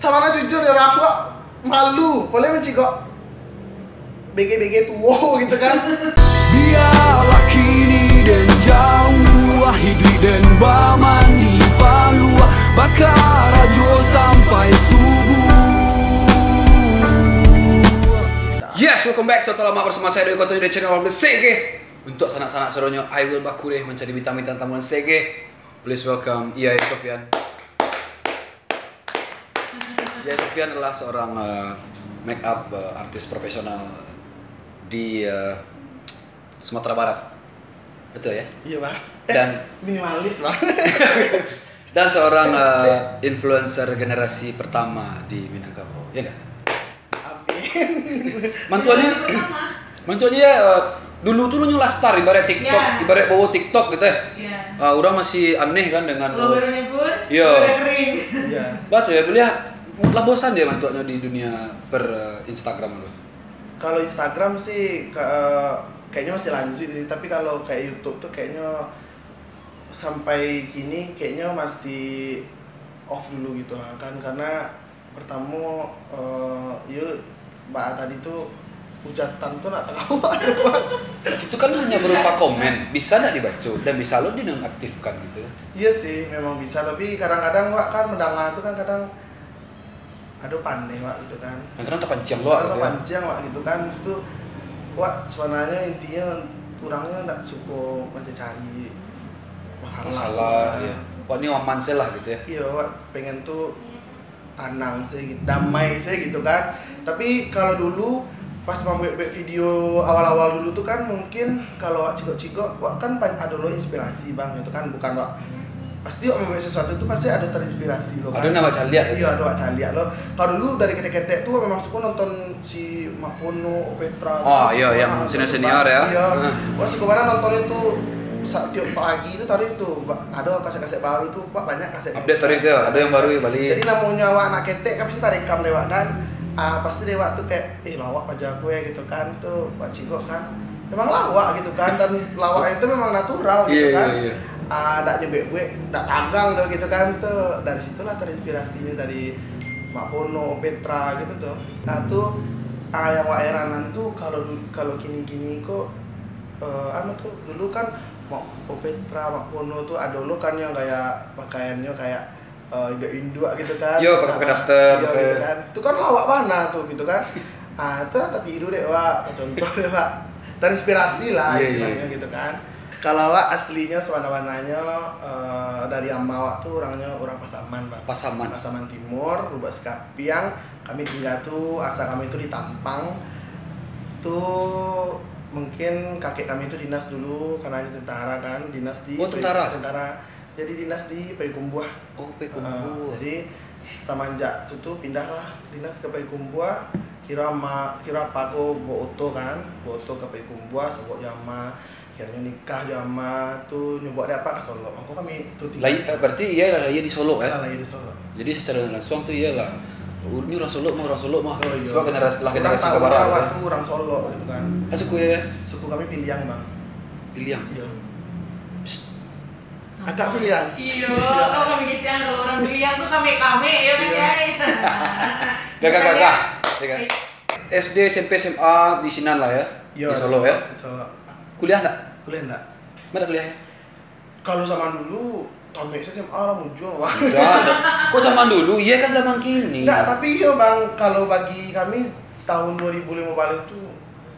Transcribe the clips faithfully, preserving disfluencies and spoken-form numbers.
Sabana jujur yo, Bang, awak malu, boleh mancigok B G-B G tuo gitu kan. Bialah kini den jauah, iduik den baman di paluah, bakarajo sampai subuh. Yes, welcome back to Talamak bersama saya, Doi Koto, di channel Abang Sege. Untuk sanak-sanak suronyo, I will baku deh mencari bintang-bintang tamu Sege. Please welcome Iyai Sofian. Iyai Sofian adalah seorang, eh, make up, eh, artis profesional di, eh, Sumatera Barat. Betul ya? Iya, Bang. Dan minimalis, Bang. Dan seorang, eh, influencer generasi pertama di Minangkabau, ya enggak? Amin. Mantuaknyo, mantuaknyo ya, eh, dulu tu nyo lastar, ibarat TikTok, Ya. ibarat bawa TikTok gitu ya. Ya. Ah, urang masih aneh kan dengan, Kalau baru nyebut, Iya. udah kering. Iya. Batul ya, boleh lah bosan dia mantuaknyo di dunia per, eh, Instagram tu. Kalau Instagram sih, ka-, eh, kayaknya masih lanjut sih, tapi kalau kayak YouTube tuh kayaknya sampai kini kayaknya masih off dulu gitu kan, karena pertamo, eh, yo, ba tadi tu hujatan tu nak tahu. Itu kan hanya berupa komen, bisa ndak dibaco dan bisa lo dinonaktifkan gitu. Iya sih, memang bisa, tapi kadang-kadang wak kan mendengar tu kan kadang ado paneh wak gitu kan. Kadang-kadang terpancing lo Kadang gitu ya. terpancing wak gitu kan. Itu wak sebenarnya intinya orangnya ndak suko mencari masalah. Masalah, Nah, iya. Wak ni aman se lah gitu ya. Iya, wak pengen tu tanang se gitu, damai se gitu kan. Tapi kalau dulu pas mambuek-buek video awal-awal dulu tu kan mungkin kalau wak cigok-cigok, wak kan pan-, ado lo inspirasi bang gitu kan, bukan wak pasti wak mambuek sesuatu tu pasti ado terinspirasi lo kan. Ado nak wak caliak gitu. Iya, ado wak caliak lo. Kalau dulu dari ketek-ketek tu memang suko nonton si Mak Pono, Opetra, Oh, kan, iya, suko yang banget nonton senior-senior tu, Bang. ya. Iya. Heeh. Wah, suko banget nonton itu sa-, tiap pagi tu tadi tu, ba-, ado kaset-kaset baru tu, ba-, banyak kaset Update tarikh tu, ado yang baru balik. Jadi, namonyo awak nak ketek kan, pasti tarekam dek wak kan. Ah, pasti dek wak tu kayak, "Eh, lawak paja aku, eh," gitu kan. Tu, wak cigok kan. Memang lawak gitu kan, dan lawak itu memang natural gitu Iya, kan. iya, iya. Ah, dak nyo buek-buek, dak tagang doh gitu kan. Tu, dari situlah terinspirasi dari Mak Pono, Opetra gitu tu. Nah, tu, ah, yang wak heranan tu, kalau du-, kalau kini-kini ko, eh, anu tu, dulu kan Mak Opetra, Mak Pono tu ado lo kan yang gaya pakaiannyo kayak, eh, induak-induak gitu kan. Yo, pakai, pakai Ah, daster, iyo, pakai gitu kan. Tu kan lawak bana tu gitu kan. Ah, tu lah tatiru dek wak, tacontoh dek wak. Terinspirasi lah Iya, iya. istilahnyo gitu kan. Kalau awak aslinyo, sabana-bananyo, eh, dari ama awak tu orangnyo urang Pasaman, Bang. Pasaman. Pasaman Timur, Lubak Sikapiang. Kami tingga tu, asa kami tu di Tampang. Tu mungkin kakek kami tu dinas dulu, karena dia tentara kan, dinas di Oh, tentara? tentara. Jadi dinas di Payakumbuah. Oh, Payakumbuah. Ah, jadi samanjak tu, tu pindahlah dinas ka Payakumbuah. Kiro ama, kiro apa ko bawa oto kan, bawa oto ka Payakumbuah, sabok jo ama. Akhirnyo nikah jo ama tu, nyo bawa dek apa ka Solok. Mangko kami tu tingga Lahia, di Solok. berarti ia lahia di Solok, eh? Ah, lahia di Solok. Jadi secara langsung tu ialah, urang Solok mah, urang Solok mah. Oh, iya. Sebab generasi, lah Urang generasi tahu ke barat, lah ya. wak tu urang Solok gitu kan. Ah, suku ya? Suku kami Piliang, Bang. Piliang? Iya. Psst. Agak Piliang. Iyo, kau kami kasihan kalau urang Piliang tu kami-kami, ya kan, Iya. Yai? Gagah, gagah. Ya kan? S D, S M P, S M A di sinan lah ya? Iya, Di di Solok ya? Solok, di Solok. Kuliah ndak? Kuliah ndak. Mana kuliah? Kalau zaman dulu, tamat S M A lah mujua, Bang. Udah, kok zaman dulu? Iya kan zaman kini. Ndak, tapi iya, Bang, kalau bagi kami, tahun dua ribu lima belas tu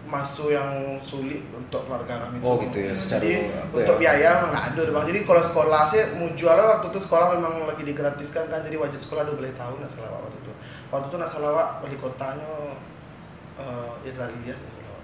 maso yang sulit untuk keluarga kami Oh, tu. gitu ya, secara Jadi, apa untuk ya? biaya memang ndak ado, Bang. Jadi, kalau sekolah sih, mujua lah waktu tu sekolah memang lagi digratiskan kan, jadi wajib sekolah dua belas tahun, ndak salah waktu tu. Waktu tu ndak salah wak, wali kotanyo, eh, Irzal Ilyas, ndak salah wak.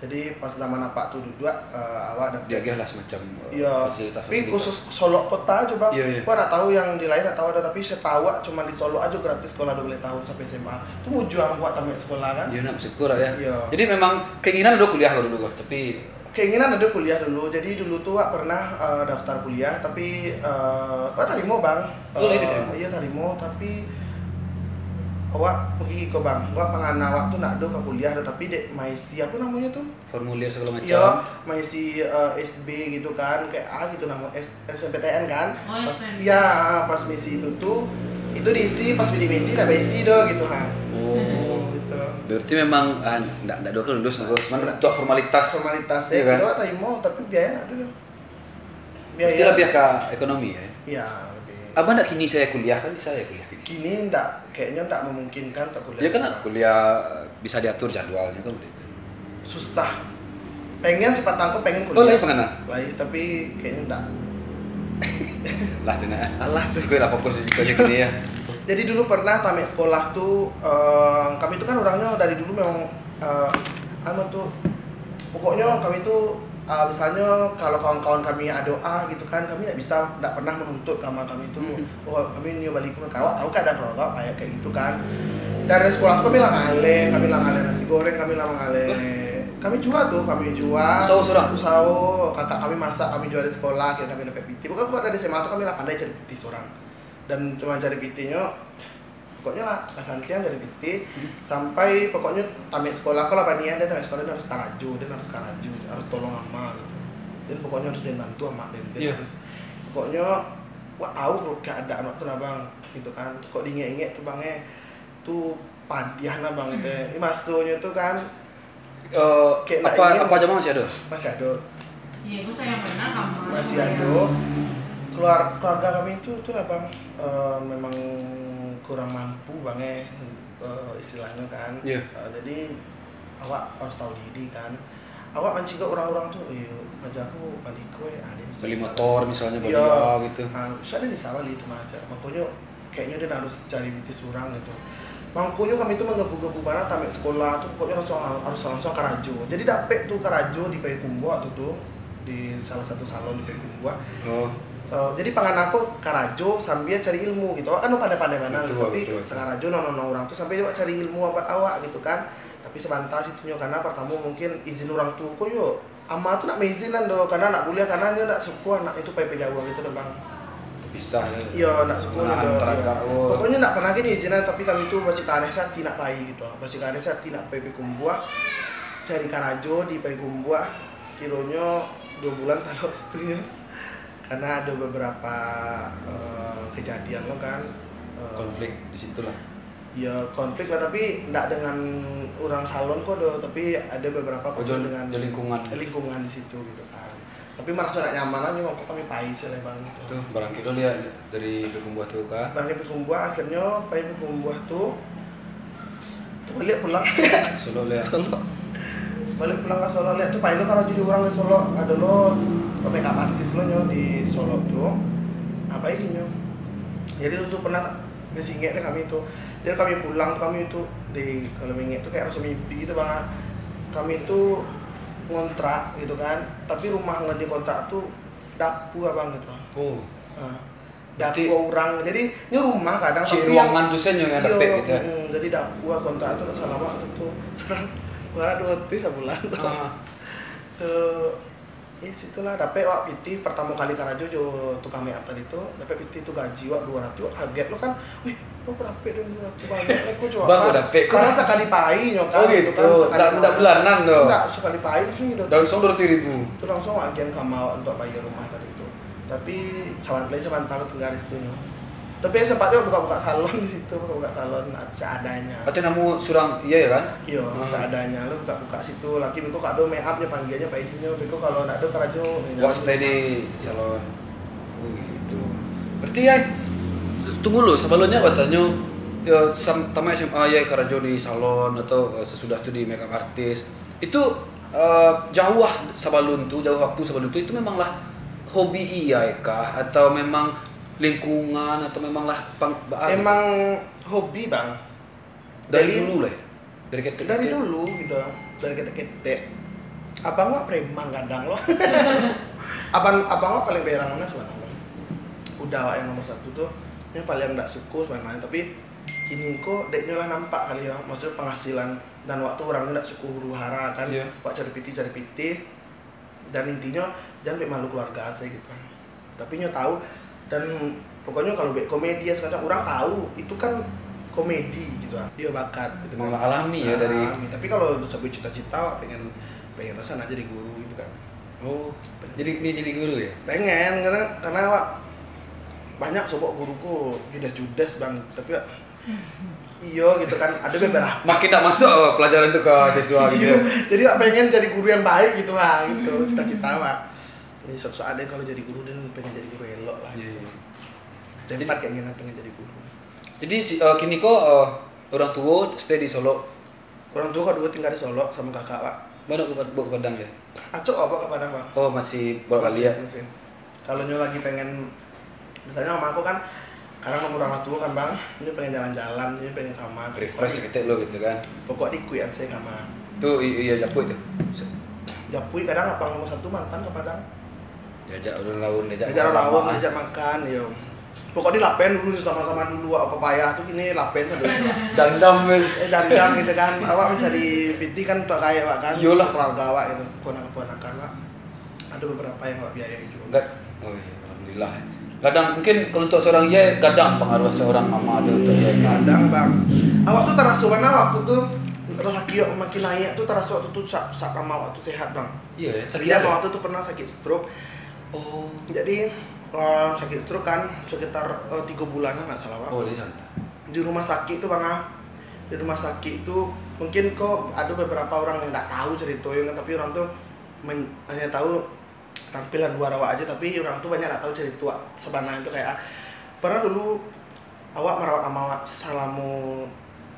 Jadi, pas zaman apak tu duduak, eh, awak dapet Diagih lah semacam, eh, Iya, tapi fasilitas-fasilitas. khusus Solok kota aja, Bang. Iya, iya. Wak ndak tahu yang di lain ndak tahu ado, tapi setahu wak cuma di Solok aja gratis sekolah dua belas tahun sampai S M A. Tu mujua wak tamat sekolah kan. Iya, nak bersyukur lah ya. Iya. Jadi memang keinginan udah kuliah dulu, tapi Keinginan ado kuliah dulu. Jadi dulu tu wak pernah, eh, daftar kuliah, tapi, eh, wak tarimo, Bang. Oh, lah Eh, ditarimo? Iya, tarimo, tapi awak mungkin iko, Bang. Wak pangana wak tu ndak ado ka kuliah doh, tapi dek maisi, apa namonyo tu? Formulir segala macam. Iya, maisi, eh, S B gitu kan, kayak, ah, gitu namo, S-, S M P T N kan. Oh, Pas, S M P T N. iya, pas maisi itu tu, Itu diisi pas bidik misi, ndak baisi doh gitu, ha. Oh. Gitu. Berarti memang ah, ndak ndak dua kali lulus, cuman Ndak. Untuk formalitas. Formalitas Iya ya, kan? Kita tarimo, tapi biaya ndak ada doh. Berarti lebih ke ekonomi ya. Iya, lebih. Abang ndak kini saya kuliah kan bisa ya kuliah kini. Kini ndak, kayaknya ndak memungkinkan untuk kuliah. Ya kan kuliah eh, bisa diatur jadwalnya kan begitu. Susah. Pengen sih patang ko pengen kuliah. Oh, lagi pengen ah? Lagi, tapi kayaknya ndak. Lah, tina. Alah tuh. Cukup lah fokus di situ aja kini ya. Jadi dulu pernah tamat sekolah tuh, eh, kami tuh kan orangnya dari dulu memang eh, anu tuh, pokoknya kami tuh eh, misalnya kalau kawan-kawan kami ada doa gitu kan, kami ndak bisa, ndak pernah menuntut sama kami tuh. Mhm. Oh, kami nio balik pun, kalau tahu keadaan keluarga kayak kayak gitu kan. Dari sekolah tuh kami lah ngaleh, kami lah ngaleh nasi goreng, kami lah ngaleh. Kami jual tuh, kami jual. Usaha surang? Usaha, kakak kami masak, kami jual di sekolah, akhirnya kami dapat piti. Pokoknya, pokoknya dari S M A tuh kami lah pandai cari piti surang. Dan cuma cari pitinyo, pokoknya lah, lah santiang cari piti, sampai pokoknya tamat sekolah, kalau banian dia tamat sekolah dia harus karajo, dia harus karajo, harus tolong ama gitu. Dan pokoknya harus dia bantu ama dan dia Iya. Harus, pokoknya, wak tahu kalau keadaan waktu nah bang, gitu kan. Kok diinget-inget tuh bang eh, tuh padiah nah bang teh. Ini masanya tuh kan Eh, Kayak nak apa ingin- apa zaman masih ada? Masih ada. Iya, gue sayang pernah kamu. Masih ada. Keluar, keluarga kami itu itulah bang, eh, memang kurang mampu bang eh, eh, istilahnya kan. Iya. Eh, jadi awak harus tahu diri kan. Awak mancegah orang-orang tuh, eh, aja aku balik kue, ada Beli motor misalnya, beli Iya. apa gitu. Ah, bisa ada bisa balik itu mah aja. Makanya kayaknya dia harus cari piti surang gitu. Makanya kami tuh menggebu-gebu banget tamat sekolah tuh, pokoknya langsung harus langsung karajo. Jadi dapet tuh karajo di Payakumbuah tuh tuh, di salah satu salon di Payakumbuah. Oh. Eh, jadi pangan aku karajo sambil cari ilmu gitu. Awak kan pandai-pandai mana Betul, tapi betul, betul. Sakarajo nono orang tuh sampai juga cari ilmu apa awak gitu kan. Tapi sebentar situnyo karena pertama mungkin izin orang tua kok yo ama tu nak maizinan doh karena nak kuliah karena nyo nak suku anak itu pai pajauah gitu doh bang. Terpisah lah. Iyo nak suku Menahan doh. teragak, oh. Pokoknyo nak pernah kini izinan tapi kami tu basi kareh sati nak pai gitu. Basi kareh sati nak pai Payakumbuah cari karajo di Payakumbuah kironyo dua bulan talok situnyo karena ada beberapa eh, kejadian lo kan. Eh, Konflik di situ lah. Ya konflik lah tapi ndak dengan orang salon ko doh tapi ada beberapa Oh, konflik jo- dengan jo lingkungan. Lingkungan di situ gitu kan. Tapi merasa ndak nyaman lah nyo kok kami pai sih lah bang gitu. Tuh, barangkit lo lihat dari Payakumbuah tu kah? Bang Payakumbuah akhirnya pai Payakumbuah tu tu balik pulang Solo lihat. Solo. Balik pulang ke Solo lihat tu pai lo kalau jadi orang di Solo ada lo makeup artis lo nyo di Solo tu. Apa ini nyo? Jadi tu, tu pernah masih ingat deh kami tu. Jadi kami pulang tu kami tu di kalau ingat tu kayak rasa mimpi gitu bang. Kami tu ngontrak gitu kan. Tapi rumah yang di kontrak tu dapur abang gitu. Oh. Nah, Berarti dapur orang. Jadi ini rumah kadang Cik tapi ruangan tu saja yang Iyo, dapet gitu ya. Mm, jadi dapur kontrak tu nak salah waktu tu. Sekarang berapa dua ratus sebulan tu. Ah. Tu eh situlah dapet wak piti pertama kali karajo jo tukang make up tadi tu dapet piti tu gaji wak dua ratus wak kaget lo kan. Wih, aku dapet dong dua ratus banyak aku coba Baru dapet, kau. Karena sekali pai nyo kan Oh gitu gitu. kan, sekali Ndak ndak bulanan tu. Enggak, sekali pai tu gitu. Daun song dua ratus ribu. Tu langsung wak agian ka ama wak untuk bayar rumah tadi tu. Tapi saban lai sabanta lo tinggal di situ nyo. Tapi sempat juga buka-buka salon di situ, buka-buka salon seadanya. Atau namu surang iya ya kan? Iyo, Hmm. Seadanya lo buka-buka situ. Laki beko kak do make up nyo panggiannya pai nyo. Beko kalau ndak do karajo. Wak stay di salon. Oh gitu. Berarti ya tunggu lo sebelumnya batanyo ya, sam- tamat S M A ya karajo di salon atau eh, sesudah tu di makeup artist. Itu eh, jauh lah sebelum tu, jauh waktu sebelum tu itu memanglah hobi iya kah atau memang lingkungan atau memanglah pang, ba- Emang hobi bang. dari Jadi- dulu lah. Dari ketek. Dari dulu gitu, dari ketek-ketek. Abang wak preman kadang lo. abang abang wak paling berang mana sebenarnya. Udah wak yang nomor satu tu, yang paling ndak suku sebenarnya. Tapi kini ko deknyo lah nampak kali ya, maksudnya penghasilan dan waktu orang ndak suku huru hara kan. Iya. Wak cari piti cari piti. Dan intinya jangan buat malu keluarga saya gitu kan. Tapi nyo tahu dan pokoknya kalau buat komedi ya semacam orang tahu itu kan komedi gitu kan. Yo bakat gitu. Memang alami ya dari Alami. Tapi kalau sebut cita-cita pengen pengen rasa nak jadi guru gitu kan. Oh, jadi ini jadi guru ya? Pengen karena karena wak banyak sobok guru ko judes-judes, Bang, tapi iyo gitu kan, ada beberapa. Makin tak masuk pelajaran tu ke siswa gitu. Jadi tak pengen jadi guru yang baik gitu lah, gitu cita-cita lah. Jadi suatu saat deh kalau jadi guru, dan pengen jadi guru elok lah gitu. Sempat keinginan pengen jadi guru. Jadi si, uh, kini ko uh, orang tua stay di Solok. Orang tua ko dulu tinggal di Solok sama kakak, Pak. Mana ke buat ke Padang ya? Acok abak ke Padang, Pak. Oh, masih bolak-balik ya. Kalau nyo lagi pengen, misalnya sama aku kan, kadang nomor orang tua kan, Bang, ini pengen jalan-jalan, ini pengen kamar. Refresh ketek lo gitu kan. Pokok di kuian saya kamar. Tu iya Japuik tu. Japuik kadang abang nomor satu mantan ke Padang. Diajak ulun laun, diajak Diajak laun, diajak makan, yo. Pokok di lapen dulu, sama-sama dulu, apa payah tu kini lapen tu. Dandam weh. Eh dandam gitu kan. Awak mencari piti kan untuk kaya awak kan, Iyolah. Untuk keluarga awak gitu. Konak keponakan awak. Ada beberapa yang awak biayai juga. Enggak. Oh iya, alhamdulillah. Kadang mungkin kalau untuk seorang iya, kadang pengaruh seorang mama tu untuk iya. Kadang, Bang. Awak tu terasa mana waktu tu rezeki awak makin naik tu, terasa waktu tu sak sak lama waktu sehat, Bang. Iya, ya. Jadi abang waktu tu pernah sakit stroke. Oh. Jadi uh, sakit stroke kan sekitar uh, tiga bulanan nggak salah, Bang. Oh, di sana. Di rumah sakit tu, Bang, ah. Di rumah sakit tu mungkin kok ada beberapa orang yang nggak tahu cerita yang, tapi orang tu men- hanya tahu tampilan luar awak aja, tapi orang tu banyak nggak tahu cerita sebenarnya tu kayak ah, pernah dulu awak merawat ama awak selama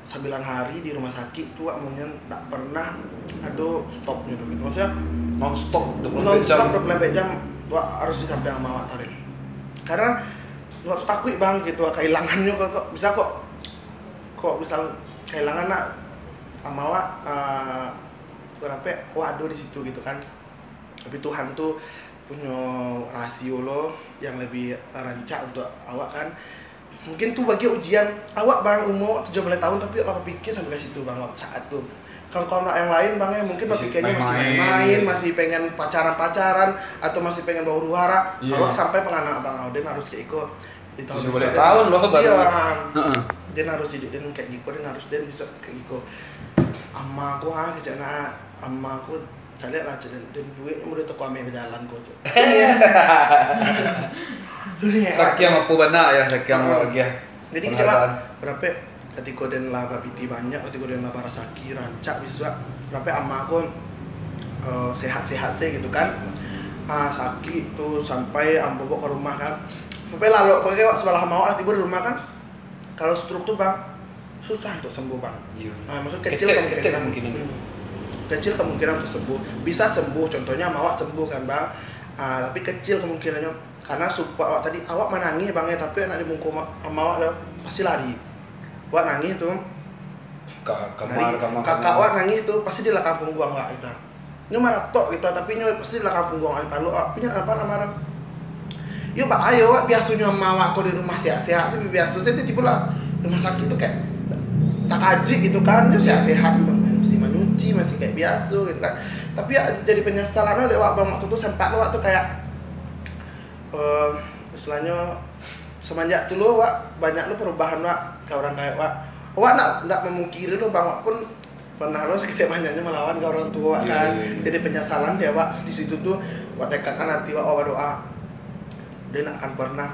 sembilan hari di rumah sakit tu, awak munyan tak pernah ada stopnya tu gitu. Maksudnya Non stop dua puluh non empat jam. Stop dua puluh empat jam awak harus di samping ama awak tadi. Karena waktu takut, Bang, gitu, kehilangannyo kok, kok bisa kok kok misal kehilangan nak ama awak uh, berapa awak ada di situ gitu kan. Tapi Tuhan tu punya rasio lo yang lebih rancak untuk awak kan. Mungkin tu bagi ujian awak, Bang, umur tujuh belas tahun tapi awak lah berpikir sampai ke situ, Bang, waktu saat tu. Kawan-kawan awak yang lain, Bang, ya, mungkin Masih berpikirnya masih main-main, main-main, gitu. Masih pengen pacaran-pacaran atau masih pengen bawa huru-hara. Iya. Kalau sampai penganak Bang Auden harus kayak iko di tahun Tujuh besok belas dia- tahun loh baru. Iya, Bang. Heeh. Dia harus hidup dan kayak giko, dia harus dan bisa kayak giko. Ama aku ah, kecek nak ama aku caliak lah cek dan duit yang udah toko ame berjalan kok cek. Dunia. Sakiang apa bana ya, sakiang Heeh. lagi ya. Jadi kecek Pak, berapa ketika den lah babiti banyak, ketika den lah barasaki rancak bisua, berapa ama aku eh, sehat-sehat sih gitu kan. Ah, sakit tu sampai ambo bawa ke rumah kan. Sampai lalu pakai wak sebelah mau ah tiba di rumah kan. Kalau stroke tu, Bang, susah untuk sembuh, Bang. Iya. Ah, maksud kecil Ketek- kemungkinan. ketek kemungkinan. Hmm. Kecil kemungkinan untuk sembuh. Bisa sembuh, contohnya ama awak sembuh kan, Bang. Ah, tapi kecil kemungkinannya karena support awak tadi, awak menangis, Bang, ya, tapi anak di muka ama awak dah pasti lari. Awak nangis tu. Ka kamar, Lari. kamar. Kakak awak nangis tu pasti di belakang pungguang awak gitu. Nyo maratok gitu, tapi nyo pasti di belakang pungguang awak, paluk awak. Punya apa nama tu? Yo, bak ayo awak biasonyo ama awak ko di rumah sehat-sehat, tapi biaso saya tiba-tiba lah rumah sakit tu kayak takajik gitu kan. Nyo sehat-sehat, masih manyuci, masih kayak biaso gitu kan. Tapi ya, jadi penyesalan dek awak, Bang, waktu tu sempat awak tu kayak eh istilahnya semenjak tu lo, wak, banyak lo perubahan, wak, ke orang kayak wak. Wak nak ndak memungkiri lo, Bang, wak pun pernah lo seketek banyaknya melawan ke orang tua, Iya, kan. Iya, iya. Jadi penyesalan dia, wak, di situ tu wak tekadkan hati wak, wak berdoa, dia nak akan pernah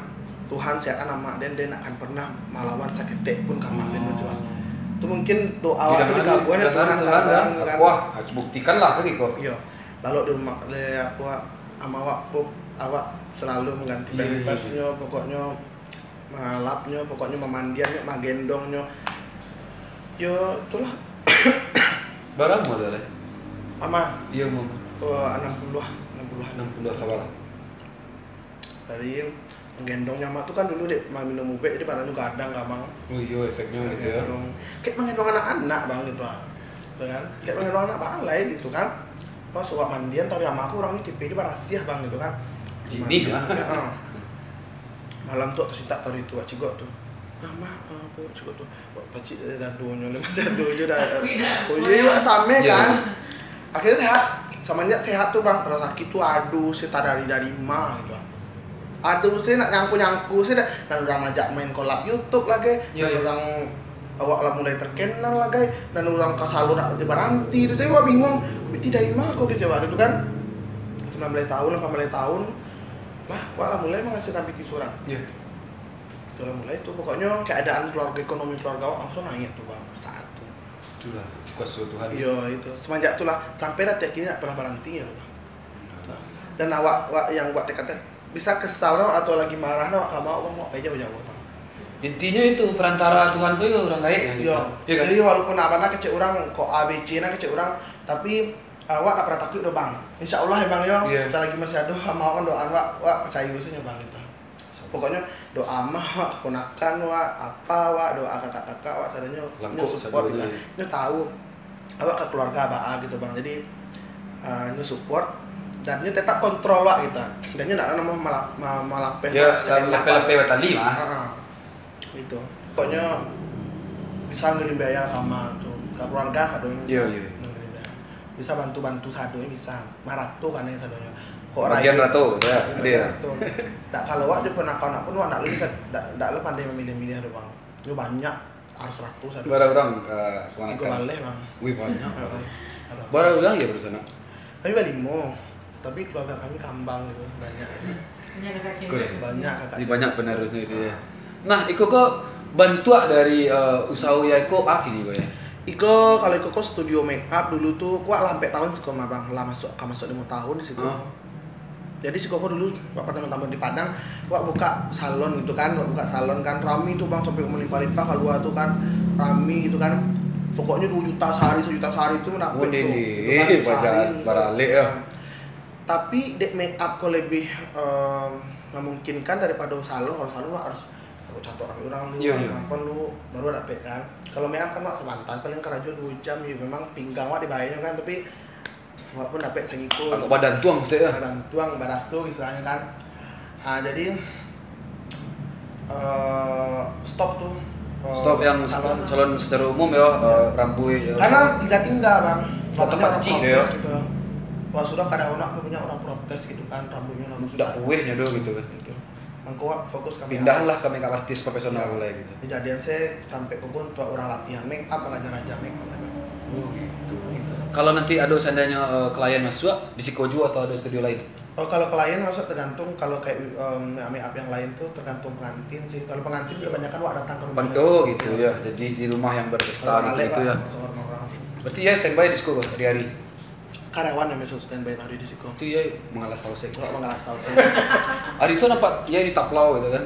Tuhan sehatkan amak den, dia nak akan pernah melawan seketek pun ke amak den, Oh. Wak. Tu mungkin doa wak tu Mudah-mudahan dikabulkan oleh Tuhan, Tuhan, Tuhan, kan. Wah, buktikanlah ke kiko. Iya. Lalu di rumah le apa ama wak pun awak selalu mengganti Iya, iya, iya. Pampersnya, pokoknya malapnya, pokoknya memandiannya, menggendongnya. Yo, itulah. Berapa umur dia? Ama, Iya, umur. oh, enam puluh, enam puluh. Enam puluh awal. Dari menggendongnya ama tu kan dulu dek minum ubek jadi badannya gadang, Bang. Oh iya, efeknya gitu ya. Menggendong. Kayak menggendong anak-anak, Bang, gitu, ah. Gitu kan? Kayak menggendong anak balai gitu kan. Pas awak mandian, tadi ama aku orangnya tipe barasiah, Bang, gitu kan. Jini, ya. Ah. Malam tu tersintak tadi tu, Wak Cigok tu. "Ama, apa Wak Cigok tu?" Wak pacik dari dadonyo, masih dadonyo dah. Oh iya, iya, tame Iya. Kan. Akhirnya sehat. Semenjak sehat tu, Bang, rasa sakit tu aduh, saya tak dari dari ma gitu. Aduh, saya nak nyangku-nyangku, saya dah, dan orang ajak main kolab YouTube lagi, Iya, dan iya. Orang awak lah mulai terkenal lagi, dan orang ka salo nak berhenti berhenti tu, tapi awak bingung, tapi tidak ima kok gitu, Wak, gitu kan. Sembilan belas tahun, lapan belas tahun, lah, awak lah mulai menghasilkan piti surang. Iya. Itulah mulai tu, pokoknyo keadaan keluarga, ekonomi keluarga awak langsung naik tu, Bang, saat tu. Itulah kuaso Tuhan. Iyo, itu. Semenjak tu lah, sampai lah tiap kini tak pernah berhenti ya, Bang. Nah, dan awak, awak yang buat tekad, bisa kesal no, atau lagi marah no, awak ka ma, Bang, awak pai jauah-jauah, Bang. Intinyo itu, perantara Tuhan tu yo urang gaek kan. Iyo. Iya kan? Jadi walaupun abang nak kecek urang, kok A B C nak kecek urang, tapi awak tak pernah takut doh, Bang. Insya Allah ya, Bang, yo. Iya. Selagi masih ada mauan doa awak, awak percaya saja, Bang, gitu. Pokoknya doa mah awak, keponakan awak, apa awak, doa kakak-kakak awak, sadonyo Langkok nyo support sadonyo. Gitu. Nyo tahu awak ka keluarga baa gitu, Bang. Jadi uh, nyo support dan nyo tetap kontrol awak gitu. Dan nyo ndak namo malap, ma- malapeh Ya, awak saketek lapeh-lapeh batali mah. Ha, gitu. Pokoknya bisa ngirim biaya ka ma tu, ka keluarga sadonyo. Iya, iya. Ngirim biaya. Bisa bantu-bantu sadonyo bisa. Marato kan yang sadonyo. Kok Bagian rato, ya, Bagian adil. Rato. Ndak kalau awak je pernah kau nak pun awak ndak bisa ndak ndak lo pandai memilih-milih tu, Bang. Yo banyak harus ratus ada. Bara urang uh, Tiga keponakan? Baleh, Bang. Wih, banyak. Heeh. Bara urang ya barusan nak? Kami balimo, tapi keluarga kami kambang gitu, banyak. Banyak kakak Kurang. cewek. Banyak kakak. Jadi banyak penerusnya itu ya. Nah, iko ko bantuak dari uh, usaha ya iko ah kini ko ya. Iko kalau iko ko studio make up dulu tu kuat lah sampai tahun siko mah, Bang, lah masuk ka masuk lima tahun di siko. Hah? Jadi siko ko dulu waktu pertama-tama di Padang, wak buka salon gitu kan, wak buka salon kan, rami tu, Bang, sampai melimpah-limpah keluar tu kan, rami gitu kan. Pokoknya dua juta sehari, sejuta sehari tu dapat Mungkin tu. di Gitu kan, baca sehari tu. baralek ya. Tapi dek make up ko lebih um, memungkinkan daripada salon. Kalau salon wak harus catok orang orang dulu, Iya, iya. Mampon dulu, baru dapat kan. Kalau make up kan wak sebentar, paling karajo dua jam je. Memang pinggang wak dibayarnya kan, tapi wak pun dapat sangiko. Agak badantuang sedek ya. Badantuang, baraso istilahnya kan. Ah, jadi eh stop tu. Eh, Stop yang salon, salon secara umum ya, eh, rambuik ya. Karena tinggal-tinggal, Bang. Sudah Banyak orang terpacik dia. Protes gitu. Wah, sudah kadang orang pun banyak orang protes gitu kan, rambutnya orang Ndak puehnya doh gitu kan. Gitu. Mangko wak fokus kami. Pindahlah ke makeup artis profesional lah gitu. Kejadian saya sampai ke guntuak orang latihan make up, raja-raja make up. Oh gitu. Gitu. Kalau nanti ada seandainya eh, klien masuk, di siko juo atau ada studio lain? Oh, kalau klien masuk tergantung, kalau kayak um, make up yang lain tuh tergantung pengantin sih. Kalau pengantin kebanyakan wak datang ke rumah. Pan- oh gitu ya. Jadi di rumah yang berpesta Kalau gitu, lalek, gitu Pak, ya. Masuk ke rumah orang. Berarti ya standby di siko hari-hari. Karyawan yang biasa standby tadi di siko. Itu ya mengalah saus ya. Wak mengalah saus. Hari itu nampak ya di Taplau gitu kan.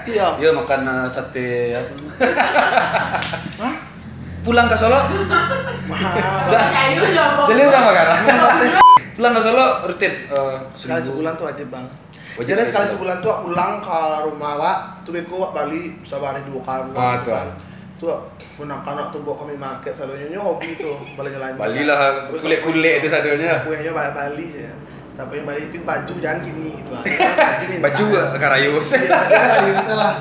Iya. Dia makan eh, sate apa? Hah? Pulang ke Solo. Mahal. Dah. Cair lah, Bang. Jadi udah makan. Sate. Pulang ke Solo rutin. Eh, Sekali seminggu. Sebulan tuh wajib, Bang. Wajib Jadi sekali sekali sebulan. Sebulan tuh wak pulang ke rumah wak, tuh beko wak bali sabari dua kali. Ah, tuh. Tuh wak kanak-kanak tuh bawa kami market sadonyo, nyo hobi tuh, balanja-lanja. Balilah Terus kulek-kulek itu sadonyo. Kuenya bali-bali je. Tapi yang bali pi baju jangan gini gitu lah. Baju minta. Baju karayo. Iya, baju karayo salah.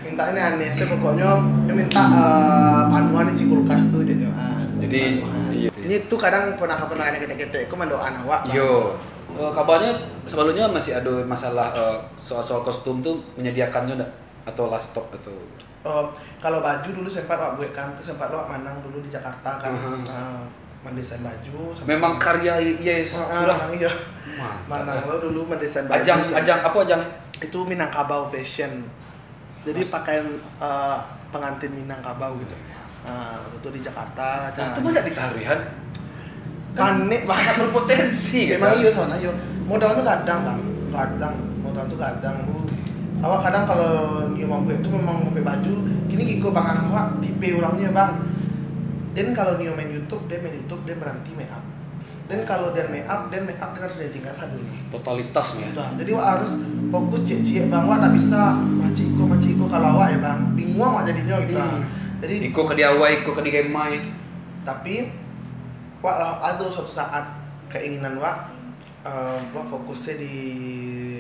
Minta ini aneh, saya pokoknya dia minta eh, panuan isi kulkas tuh je. Ah, Jadi, panuan. Iya. Ini tuh kadang pernah-pernah yang ketek-ketek, kok mandoan awak. Yo. Eh, kabarnya sebelumnya masih ada masalah eh, soal-soal kostum tuh menyediakannya enggak? Atau lah stop atau Oh, kalau baju dulu sempat wak buat kan, tuh sempat wak manang dulu di Jakarta kan. Aha. Ah, mendesain baju. Sama memang karya iya Ah, ah, sudah. Memang iya. Mantap. Manang lo dulu mendesain baju. Ajang Sih. Ajang apa ajang? Itu Minangkabau Fashion. Jadi pakaian eh, pengantin Minangkabau gitu. Ah, waktu itu di Jakarta. Nah, itu banyak ditaruhan. Panik, Bang. Sangat berpotensi gitu. Memang iya soalnya yo. Modal tuh kadang, Bang. Kadang modal tuh kadang. Awak kadang kalau nio mambuek itu memang mambuek baju, kini kiko bang awak tipe orangnya, Bang. Dan kalau nio main YouTube, dia main YouTube, dia berhenti make up. Dan kalau dia make up, dia make up dia harus ditingkat satu nih. Totalitas ya. Nah, jadi wak harus fokus ciek-ciek, Bang. Wak tak bisa macik iko macik iko kalau awak ya, Bang. Bingung wak jadinya gitu. Hmm. Jadi Iko ke diawai, iko ke digemai. Tapi wak lah ada suatu saat keinginan wak eh, wak fokusnya di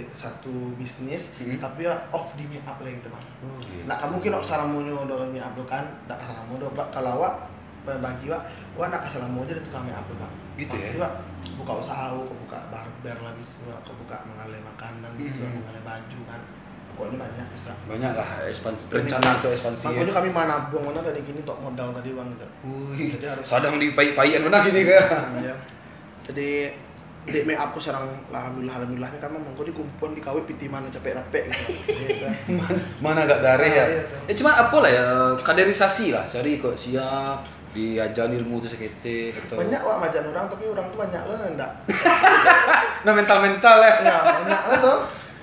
satu bisnis, Hmm. tapi wak off di make up lah gitu, Bang. Oh gitu. Nak kamu mungkin wak salamonyo dalam make up tu kan, nak salamo do, Bang. Kalau wak bagi wak, wak nak salamo aja di tukang make up tu, Bang. Gitu Pasti ya? Wak buka usaha, wak buka barber lah bisa, wak buka mengalai makanan bisa, Hmm. Mengalai baju kan. Pokoknya banyak bisa. Banyak lah ekspansi, rencana untuk ekspansi. Makanya kami mana buang mana dari gini untuk modal tadi, Bang, gitu. Wih, Jadi harus sadang dipaik-paikan benar gini ke? Iya. Jadi Dek make up ko sarang, alhamdulillah, alhamdulillah, ni kan memang ko dikumpuan, dikawik piti mano capek rapek gitu. Gitu. Mana agak dareh Ah, ya. Iya, tuh. Eh, cuman apalah ya, kaderisasi lah, cari kok siap, diajar ilmu tu saketek atau Banyak wak majan orang, tapi orang tu banyak lo ndak. Nah, mental-mental ya. Ya, banyak lah tuh.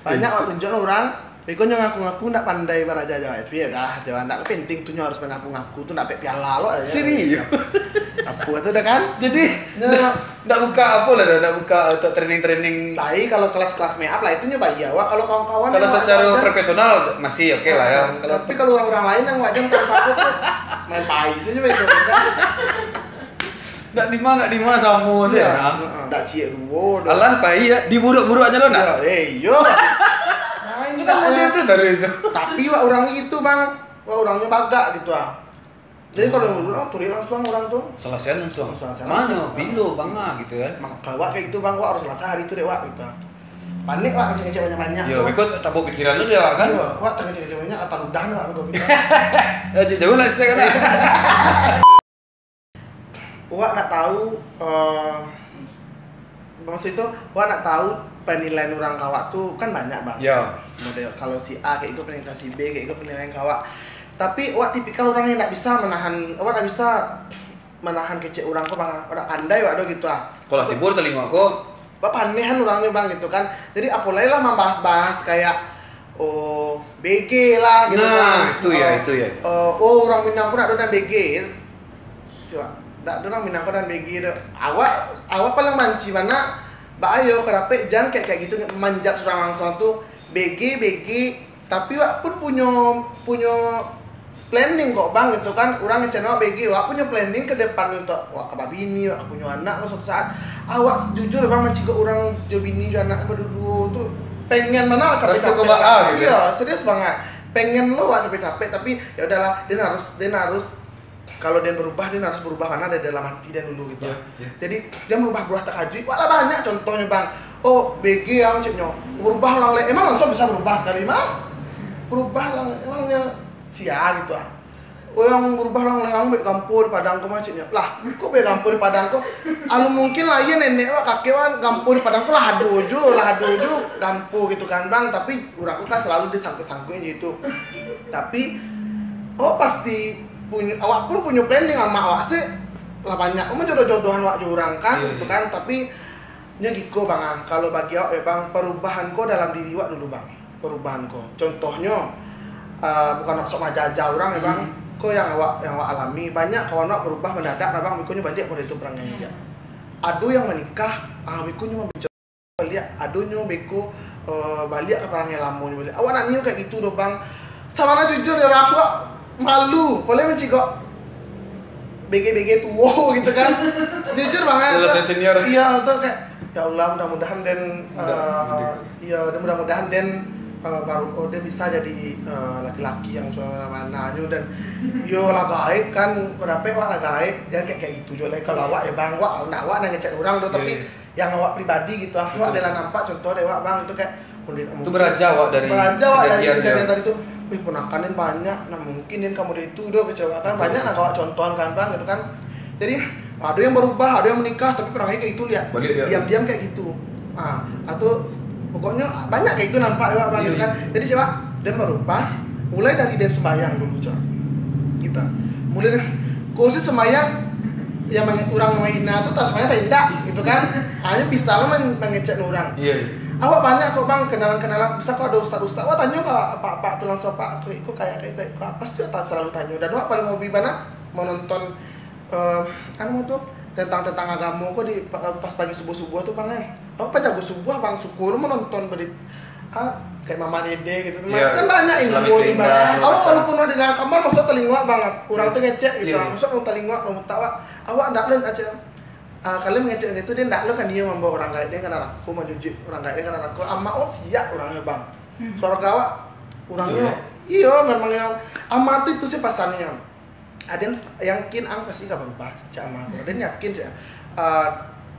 Banyak wak tunjuk orang. Beko nyo ngaku-ngaku ndak pandai baraja Jawa. Tapi ya dah, Jawa ndak penting tu nyo harus mengaku-ngaku tu ndak pek piala lo ada. Serius? Apa tu dah kan? Jadi Ya, ndak buka apa lah dah, ndak buka untuk training-training. Tapi kalau kelas-kelas make up lah itu nyo bayar wak, kalau kawan-kawan Kalau yang wak secara ajar. profesional masih oke lah ya. Kalau Tapi kalau orang-orang lain yang wak ajar tanpa apa tu main pai saja begitu. Ndak di mana, ndak di mana sama sih. Ya, Nah. heeh, ndak ciek duo dah. Alah pai ya, diburuk-buruk aja lo nak. Ya, eh, yo. Nah, ini Kan model lah. tu dari itu. Tapi wak orang itu bang, wak orangnya bagak gitu ah. Jadi kalau yang dulu turik langsung orang tu. Selesai langsung. Selesai Mana? langsung. Bilo bang ah gitu kan. Mang- Kalau wak kayak gitu bang, wak harus selesai hari tu dek wak gitu. Panik wak ngecek-ngecek banyak-banyak. Yo, tu. Beko tak bawa pikiran lu dia kan. Iya, wak tak ngecek-ngecek banyak atau ludah wak gitu. Ya, jauh lah setiap kan. Wak nak tahu eh, maksud itu wak nak tahu penilaian orang kawak tu kan banyak bang. Ya. Model kalau si A kayak itu penilaian si B kayak itu penilaian kawak. Tapi wak tipikal orang yang tak bisa menahan, wak tak bisa menahan kecek orang kok bang. Wak tak pandai wak do gitu ah. Kalau tibo di telinga ko. Wak panehan orangnya bang gitu kan. Jadi apolai lah membahas-bahas kayak oh B G lah gitu Nah, kan. itu ya, Oh, itu ya. Oh, oh orang Minang pun ada dan B G. Coba, tak ada orang Minang pun dan B G tu. Awak awak paling banci mana? Bak ayo ka dapek jan kayak kayak gitu manjat orang langsung tu B G B G. Tapi wak pun punyo punyo planning kok bang gitu kan. Orang ngecek awak B G, wak punyo planning ke depan untuk wak ka babini, wak ka punyo anak lo suatu saat. Awak jujur bang mancigok orang jo bini jo anak berdua tu pengen mana wak capek-capek. Rasu kebaa gitu. Iya, serius banget. Pengen lo wak capek-capek tapi ya udahlah, dia harus dia harus kalau dia berubah dia harus berubah mana dari dalam hati dia dulu gitu. Ya, ya. Jadi dia berubah-berubah takajuik. Wak lah banyak contohnya bang. Oh B G yang ceknya berubah orang lain. Emang langsung bisa berubah sekali mah? Berubah lah emangnya sia gitu ah. Oh yang berubah orang lain ambil gampo di Padang ko macamnya. Lah, kok ambil gampo di Padang ko? Alu mungkin lah iya nenek wak kakek wak gampo di Padang ko lah ado jo, lah ado jo gampo gitu kan bang. Tapi urang ko kan selalu disangkut-sangkutnya gitu. Tapi oh pasti punyo awak pun punyo planning amak awak sih lah banyak menjodoh-jodohan wak jo urang kan Iya, gitu iya. Kan. Tapi nyo giko bang ah, kalau bagi awak ya bang, perubahan ko dalam diri wak dulu bang, perubahan ko. Contohnyo uh, bukan nak sok majaja orang ya bang. Hmm. Ko yang awak yang awak alami banyak kawan awak berubah mendadak lah bang, bikonyo balik model itu perangai hmm. Ado yang menikah, ah bikonyo membenci baliak, adonyo beko uh, baliak ka parangai lamonyo baliak. Awak nak nio kayak gitu doh bang. Sabana jujur ya bang, awak malu. Boleh mencigok B G B G tuo gitu kan. Jujur banget. Kalau saya senior. Iya, tuh kayak ya Allah mudah-mudahan den Mudah- uh, iya, den mudah-mudahan den uh, baru oh, den bisa jadi uh, laki-laki yang suami mananyo dan yo lah gaib kan, berapa wak lah gaib. Jangan kayak kayak itu juga lah kalau awak ya bang, wak nak awak nak ngecek orang tuh tapi Iya, iya. Yang awak pribadi gitu ah, awak adalah nampak contoh dek awak bang itu kayak itu beraja awak dari beraja awak dari kejadian kejadian dia. Tadi tu. Wih punakan ni banyak nah mungkin yang kamu itu udah kecewa kan banyak nah awak contohkan kan bang gitu kan. Jadi ada yang berubah, ada yang menikah tapi perangai kayak itu lihat. Balik dia. Diam-diam kayak gitu. Ah, atau pokoknya banyak kayak itu nampak dek awak bang Iya, gitu kan. Iya. Jadi coba dan berubah mulai dari dan sembahyang dulu coba. Kita mulai dari kursi sembahyang yang meng- orang menghina tu tak sembahyang tak indak gitu kan. Hanya bisa lah men- mengecek orang. Iya, iya. Awak banyak kok bang kenalan-kenalan. Bisa kok ada ustaz-ustaz. Awak tanya ke apa-apa tu langsung pak ke kok kayak kayak kayak apa sih tak selalu tanya. Dan awak paling hobi mana menonton eh anu tu tentang tentang agama kok di pa- pas pagi subuh subuh tu bang eh. Awak penjago subuh bang syukur menonton berita ah, kayak Mama Dede gitu. Iya, Kan banyak Islam info itu di indah, bang. segala Awak macam. Walaupun ada dalam kamar maksud telinga bang. Orang tu ngecek gitu. Iya. Maksud orang telinga orang tak awak. Awak ndak len aja. Ah, kalian mengecek gitu dia ndak lo kan dia membawa orang gaib dia kan aku mencuci orang gaib dia kan aku ama oh siap orangnya bang. Keluarga awak orangnya iyo memang yang ama tu itu sih pasannya. Aden yakin ang pasti ka berubah cak ama ko. Aden yakin cak ah,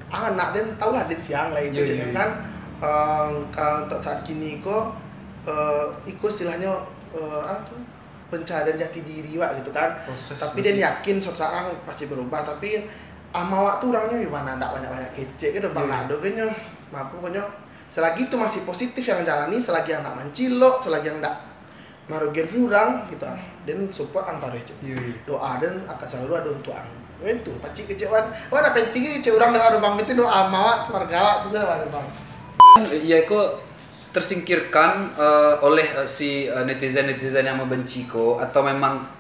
anak den tahulah den siang lah itu Iya, cak iya, iya. Kan. Ah, kalau untuk saat kini ko eh, iko istilahnya eh, apa tu pencarian jati diri wak gitu kan. Proses Tapi masih- den yakin suatu saat ang pasti berubah tapi Ama awak tu urangnyo yo bana, ndak banyak-banyak kecek gitu, Bang, ndak ado genyo. Mapo pokoknyo, selagi tu masih positif yang jalani, selagi yang ndak mancilok, selagi yang ndak marugian urang gitu, den support ang taruih, cek. Iyo, iyo. Doa den akan selalu ado untuk ang. Itu pacik kecek wan. Wah, dak penting kecek urang, dak ado, Bang. Penting doa ama awak, keluarga awak tu sajo, Bang. Iya, iko tersingkirkan, eh, oleh, eh, si, eh, netizen-netizen yang membenci ko, atau memang,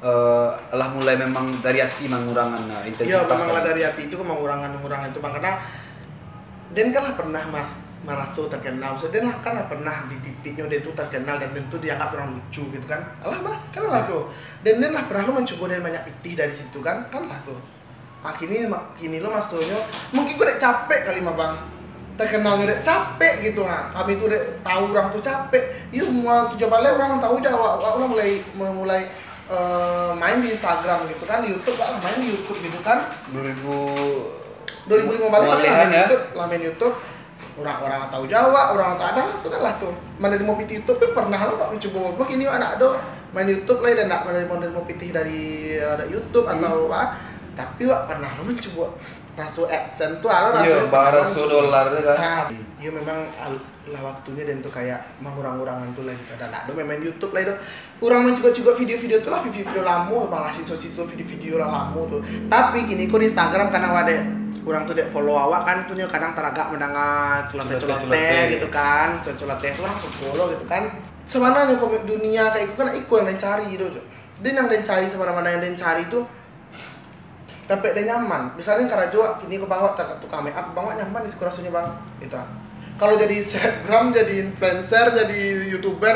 eh, lah mulai memang dari hati mangurangan, eh, intensitas? Iyo, memang lah dari hati itu, mangurangan, mangurangan itu, Bang. Karena den kan lah pernah mas-, maraso terkenal. Maksudnya, den lah kan lah pernah di titiknyo den tu terkenal dan den tu dianggap urang lucu gitu kan. Alah mah, kan lah tu. Dan den lah pernah lo mancubo den banyak pitih dari situ kan, kan lah tu. Ah, kini ma-, kini lo masonyo, mungkin ko dek capek kali mah, Bang. Terkenalnyo dek capek gitu ha. Kami tu dek tahu urang tu capek. Iyo, mua tujuah baleh urang lah tahu je awak, awak lah mulai, mulai, eh, main di Instagram gitu kan, di YouTube lah main di YouTube gitu kan. Dua ribu, dua ribu lima baleh kami lah main ya? YouTube, lah main YouTube. Urang-urang lah tahu je awak, urang lah tahu ado lah tu kan lah tu. Manarimo pitih YouTube tu pernah lo, Pak, mancubo. Wah, kini anak ado main YouTube lah, dan ndak manarimo-narimo pitih dari, eh, dari YouTube atau apa. Tapi wak pernah lo mancubo raso AdSense tu, alo raso. Iyo, raso dolar tu kan. Nah, iyo memang al-, lah waktunyo den tu kayak mangurang-urangan tu lah gitu. Dan ndak ado main-main YouTube lah itu. Urang mancigok-cigok video-video tu lah, video-video lamo, malah siso-siso video-video lah lamo tu. Tapi kini ko di Instagram kan awak dek, urang tu dek follow awak kan, tu nyo kadang taragak mandanga celoteh-celoteh gitu kan. Celoteh-celoteh tu urang suko lo gitu kan. Sabananyo ko dunia kayak iko kan iko yang den cari tu, Cok. Den yang den cari, sabana-bana yang den cari tu tampek den nyaman. Misalnya karajo kini ko Bang wak tukang make up, Bang wak nyaman di situ rasonyo, Bang. Gitu ah. Kalau jadi selebgram, jadi influencer, jadi YouTuber,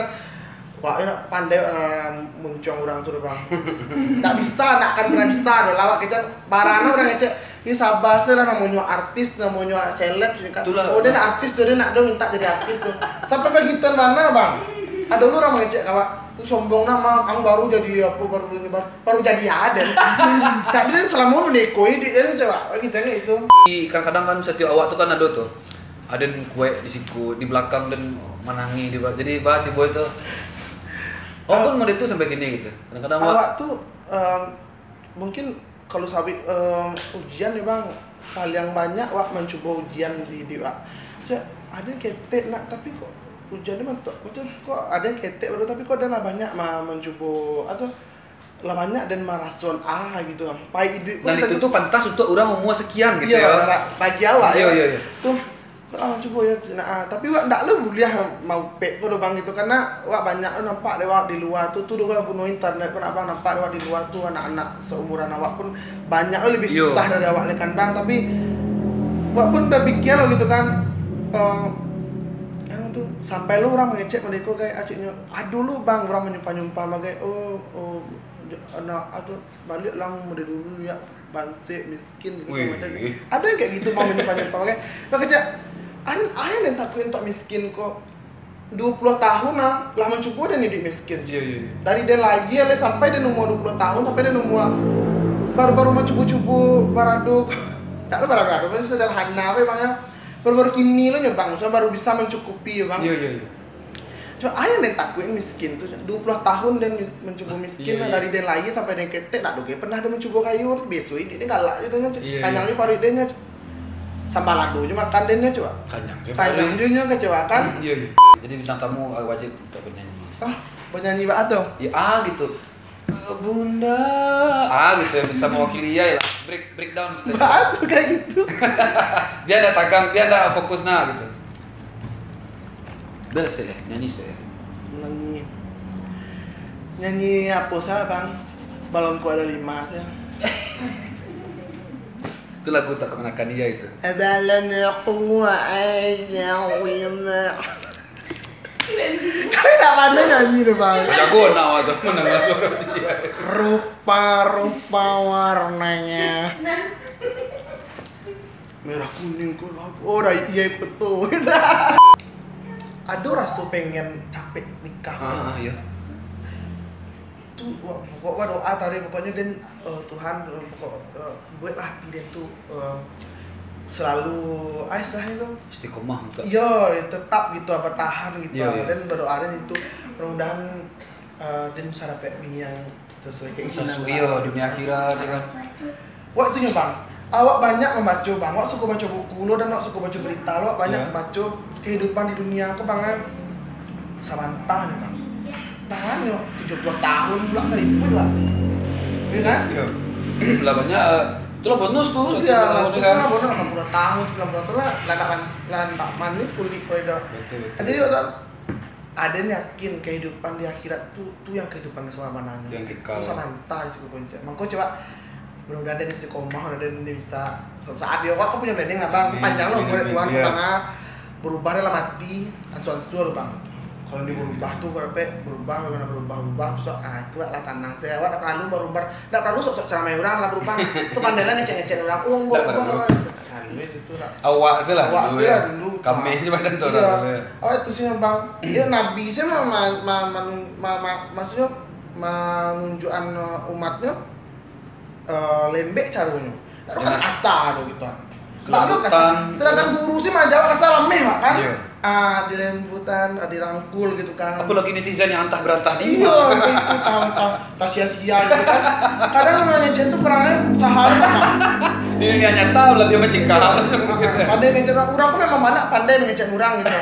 wak yo pandai, eh, muncuang urang tu, Bang. Ndak bisa, ndak akan pernah bisa doh. Lah wak kecek, barana urang ngecek, "Yo sabar se lah, namonyo artis, namonyo seleb," kan. Itulah. Oh, den artis tu, den ndak ado minta jadi artis tu. Sampai bagituan bana, Bang. Ado lo urang mangecek ka wak, "Sombong nah, Mang, ang baru jadi apo, baru nyebar." Baru jadi aden. Jadi salamo manekoi dek den, coba. Bagi tengok itu. Di, kadang-kadang kan satiok awak tu kan ado tu. Aden kuek di siku, di belakang den manangih di ba-, jadi bah tibo itu. Oh, pun model tu sampai kini gitu. Kadang-kadang awak tu, em, mungkin kalau sabik, em, ujian ni, Bang, paling banyak wak mancubo ujian di, di wak. Cak, ado yang ketek nak, tapi kok ujian ni mantuk, betul kok ado yang ketek baru, tapi kok dah lah banyak ma-, mancubo, atau lah banyak den marasoan, ah, gitu. Pai iduik ko. Dan itu tu pantas untuk urang umua sekian gitu. Iyo, ya. Bagi awak, iyo, ya. Iyo, iyo. Tu, kok lah mancubo yo, nah, ah, tapi wak ndak lo buliah maupek ko doh, Bang, gitu. Karena wak banyak lo nampak dek wak di lua tu, tu doh guno internet ko nak, Bang, nampak dek wak di lua tu anak-anak seumuran awak pun banyak lo lebih susah dari awak lai kan, Bang. Tapi wak pun bapikia lo gitu kan, eh, anu tu, sampai lo urang mangecek mereka kayak aciknyo, ado lo, Bang, urang manyumpah-nyumpah bagai, "Oh, oh, anak ado baliak lah model dulu ya, bansek, miskin," gitu, wih, sampai tadi. Ado yang kayak gitu, Bang, manyumpah-nyumpah bagai. Bang kecek, "Aden, aden takuik untuak miskin ko." Duo puluah tahun lah, lah mancubo den iduik miskin. Iyo, iyo, iyo. Dari den lahia lai sampai den umua duo puluah tahun, sampai den umua baru-baru mancubo-cubo barado. Tak lo barado-barado, maksudnyo sederhana bae, Bang, ya. Baru-baru kini lo nyo, Bang, maksudnyo baru bisa mancukupi yo, Bang. Iyo, iyo, iyo. Cuma aden takuik miskin tu, duo puluah tahun den mis-, mancubo miskin lah, dari den lahia sampai den ketek, ndak doh pernah den mancubo kayo, biaso iduik den galak je den nyo, kanyang je paruik den nyo. Sambalado je makan den nyo, coba. Kanyang je paruik. Kanyang je nyo, kecewa kan? Iyo, iyo. Jadi bintang tamu, eh, wajib untuk bernyanyi. Ah, bernyanyi bak atau? Ya, ah, gitu. Bunda. Ah, gitu ya, bisa mewakili ya, ya lah. Break, breakdown sedikit. Bak atau kayak gitu. Biar ndak tagang, biar ndak fokus nah, gitu. Bela sedikit, nyanyi sedikit. Nyanyi. Nyanyi apa sah, Bang? Balonku ada lima sah. Itu lagu tak kenakan dia itu. Balonku ada lima. Kau tak pandai nyanyi tu, Bang. Jago nak tu, menang tu. Rupa-rupa warnanya. Merah kuning ko lah. Oh, dah iya ikut tu. Ado raso pengen capek nikah. Ah, ah, iya. Tu, wak, pokok wak doa tadi, pokoknyo den, eh, Tuhan, eh, pokok, eh, buatlah hati den tu, eh, selalu, ah, istilahnya tu. Istiqomah untuk. Iyo, tetap gitu, bertahan gitu. Iyo, iyo. Den berdoa den itu, mudah-mudahan, eh, den bisa dapat bini yang sesuai keinginan. Sesuai, iyo, dunia akhirat, ya kan. Wak tu nyo, Bang. Awak banyak mambaco, Bang. Awak suko baco buku lo, dan awak suko baco berita lo. Awak banyak Ya. mambaco kehidupan di dunia ko, Bang, kan. Sabanta nyo, Bang. Barannyo tujuah puluah tahun pula ka ripuih, Bang. Iyo kan? Iyo. Lah banyak, eh, itulah bonus tu, Iyo, lah, tahun tu kan. Lah bonus lapan puluah tahun, sambilan puluah tahun lah, lah ndak man-, lah ndak manis kulik ko itu. Betul, betul. Jadi, awak tu, aden yakin kehidupan di akhirat tu, tu yang kehidupan yang sabananyo. Tu yang kekal. Tu sabanta di situ puncak. Mangko coba, mudah-mudahan den istiqomah, mudah-mudahan den bisa suatu saat. Yo, awak kan punyo planning lah, Bang. Amin. Panjang lah Amin, umur amin. Tuhan, Iya. Bang, ah. Berubah dalam hati, ansua-ansua lo, Bang. Kalau ni berubah tu, kalau pe berubah, bagaimana berubah-ubah, tu, ah, itu lah tanang. Saya awak ndak perlu berubah, ndak perlu sok-sok ceramah urang lah berubah. Tu pandai lah ngecek-ngecek urang. Oh, Ndak berubah perlu. lah. Anu, itu lah. Awak se lah Awak dulu, se ya. lah dulu. Kami Nah, se badan iya. saudara dulu, ya. Awak itu sih, Bang. Dia Nabi se ma-, ma-, ma-, manu-, ma-, ma-, maksudnyo, manunjukan, eh, umatnyo, eh, lembek caronyo. Ndak ada Dengan kasta tu gitu, ah. Ndak ada kasta. kelembutan, Sedangkan gitu. guru se ma-, Jawa kasta lameh, Pak, kan? Iya. Ah, dilembutan, ah, dirangkul gitu kan. Apalagi netizen yang antah berantah di Iyo, mana. itu tahu, tahu. Tasia-sia gitu kan. Kadang mangecek tu perangai sahari lah. Di dunia nyata lah dia macikah. Iya. Pandai ngecek urang, urang tu memang banyak pandai mangecek urang gitu.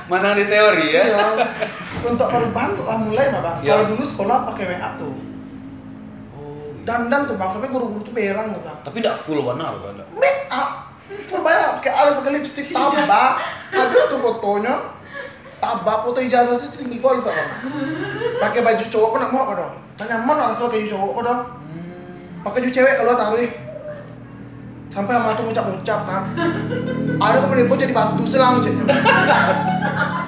Manang di teori, ya. Iya. Untuk perubahan lah mulai mah, Bang. Iya. Kalau dulu sekolah pakai make up tu. Oh, iya. Dandan tu, Bang, sampai guru-guru tu berang tu, Bang. Tapi ndak full bana lo kan, ndak? Make up. Full banyak lah, pakai alis, pakai lipstick, tabah. Ada tu fotonyo. Tabah, foto ijazah sih tinggi kali, Bang. Pakai baju cowok ko ndak mau ko doh. Tak nyaman lah raso pakai baju cowok ko doh. Hmm. Pakai baju cewek kalau taruh. Sampai ama tu ngucap-ngucap kan. Ada ko merdeka jadi batu selang, ceknyo.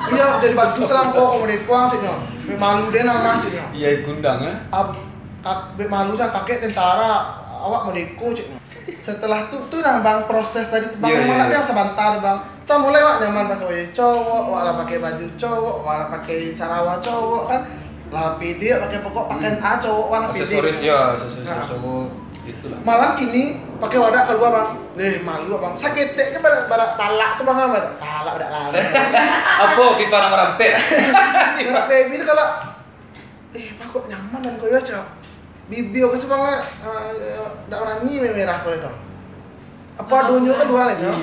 Iya, jadi batu selang ko, ko merdeka, ceknyo. Malu deh nang mah, ceknyo. Iya, kundang, eh. Ab-, kak-, bek malu sa kakek tentara, awak merdeka, ceknyo. Setelah tu, tu nah, Bang, proses tadi tu, Bang. Iya, Memang iya, ada iya. yang sebentar, Bang. Kan mulai awak nyaman pakai baju cowok, awak lah pakai baju cowok, awak lah pakai sarawa cowok, kan. Lah pede pakai pokok pakaian Hmm. A cowok, awak lah pede. Aksesoris, ya, aksesoris Nah. cowok, itulah. Malah kini pakai wadah keluar, Bang. Eh, malu, Bang. Saketek je badak, badak talak tu, Bang, badak talak, badak lari. Apa FIFA nomor ampek? Badak baby tu kalau Eh, bah, kok nyaman dan koyo, cak. Bibia ko semangat, ah, ndak barani mamerah ko tu. Apa adonyo kan dua lah, Iya.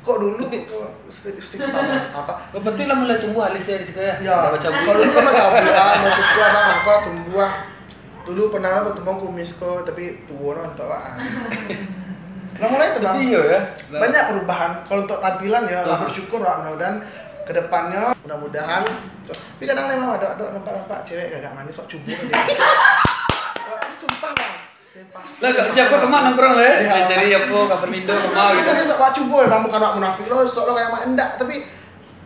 Kok dulu Tapi kok stick, stick sama apa? Yang penting lah mulai tumbuh alis ya di siko ya. Ya, Dah baca buku. kalau dulu kan baca buku, ah, baca buku, abang, aku lah tumbuh, ah. Dulu pernah lah bertumbang kumis ko, tapi tua lah untuk awak, ah. Lah mulai tu, Bang. Tapi iyo ya. Banyak perubahan. Kalau untuk tampilan ya, lah Ah. bersyukur, Bang. Mudah-mudahan ke depannya, mudah-mudahan. Tapi kadang memang ada, ada nampak-nampak cewek agak manis, sok cubo dia. Wah, ini sumpah, Bang. Saya pas Lah, Kak, siapa kemana nongkrong lah, eh? Ya. Cari apa, cover window, kemana gitu. Biasa dia sok buat cubo ya, Bang, bukan nak munafik lo, sok lo kayak mak endak, tapi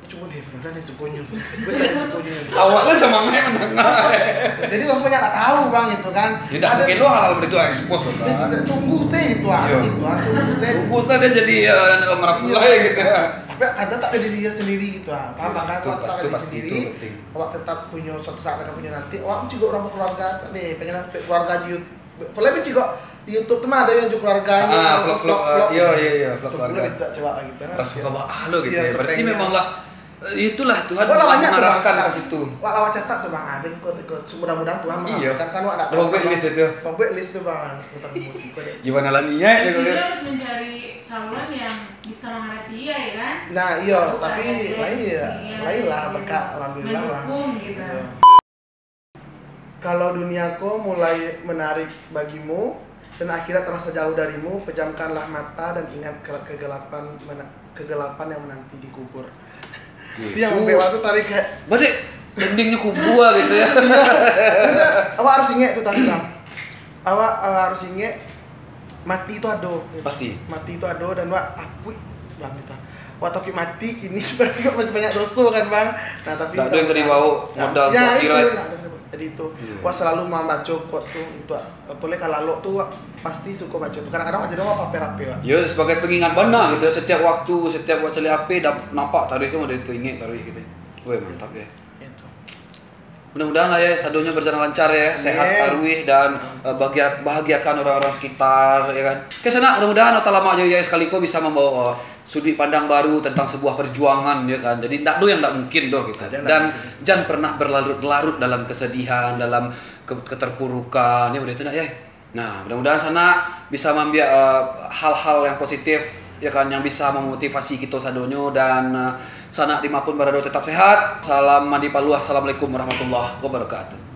cubo deh, mudah-mudahan dia sukonyo. Gue tak sukonyo. Awak lah semangat menengah. Jadi, orang banyak tak tahu, Bang, itu kan. Ya, dah Ada mungkin lo hal-hal begitu expose lo, Dia kan. juga tunggu stay gitu, ah, Iya. gitu, ah, tunggu stay. Tunggu stay dia jadi, eh, anak merah Iya. pulai gitu ya. Tapi ada tak ada diri dia sendiri gitu, ah. Paham, Iya, Bang, kan? itu Awak tetap pasti, ada diri pasti, sendiri. itu penting. Awak tetap punya suatu saat akan punya nanti. Awak juga orang berkeluarga, nih, pengen sampai keluarga di YouTube. Apalagi cik kok YouTube tu mah ada yang juga keluarganya, Ah, vlog-vlog, vlog-vlog ah, iya, gitu. iya, iya, vlog Itu keluarga. boleh juga coba gitu, kan. Rasa Iya. kebal lo gitu Iya, ya. Berarti sepengen. memang lah, eh, itulah Tuhan Wah, lah banyak tuh, Bang. merahkan ke situ. Wah, lah, wah, catat tuh, Bang. Ah, dan kok, kok, mudah-mudahan Tuhan Iya. merahkan. Kan, wah, nak Coba buat list itu. Coba buat list tuh, Bang. Tentang musik, kok deh. Gimana lah niat ya, Jadi kalau dia harus mencari calon yang bisa mengerti ya, ya kan? Nah, iya, Bukan tapi aja lain ya, isinya lain lah, berkat, alhamdulillah lah. mendukung gitu. Iya. Kalau dunia ko mulai menarik bagimu, dan akhirat terasa jauh darimu, pejamkanlah mata dan ingat ke-, kegelapan mena-, kegelapan yang menanti di kubur. Itu yang Itu sampai waktu tarik kayak Balik endingnya kubur gitu ya. Iya. Maksudnya, awak harus ingat tu tadi, Bang. Awak, awak harus ingat mati tu ado. Pasti. Mati tu ado dan awak takut, Bang, gitu. Awak takut mati, kini seperti awak masih banyak dosa kan, Bang. Nah, tapi Nggak ada yang kalau dibawa Nah, modal ya, buat itu, kirai. nggak ada yang dibawa. Jadi itu, Iya. awak selalu membaca quote tu untuk, eh, boleh kalau lalok tu, awak pasti suka baca tu. Kadang-kadang awak jadi awak paper-paper, Pak. Ya, sebagai pengingat bana gitu ya. Setiap waktu, setiap awak cari H P, dah nampak tarikh tu, ada itu ingat tarikh gitu. Weh, mantap ya. Itu. Mudah-mudahan lah ya, sadonyo berjalan lancar ya, sehat Amin. taruih dan, eh, bahagia, bahagiakan orang-orang sekitar ya kan. Oke, sanak, mudah-mudahan otak lamak jo ya sekali ko bisa membawa, eh, sudut pandang baru tentang sebuah perjuangan ya kan. Jadi ndak do yang ndak mungkin doh gitu. Ada yang ndak Dan mungkin. jangan pernah berlarut-larut dalam kesedihan, dalam ke-, keterpurukan ya, udah itu nak ya. Nah, mudah-mudahan sanak bisa maambiak uh, hal-hal yang positif, ya kan, yang bisa memotivasi kita sadonyo, dan uh, sanak di ma pun barado tetap sehat. Salam mandi paluah. Assalamualaikum warahmatullahi wabarakatuh.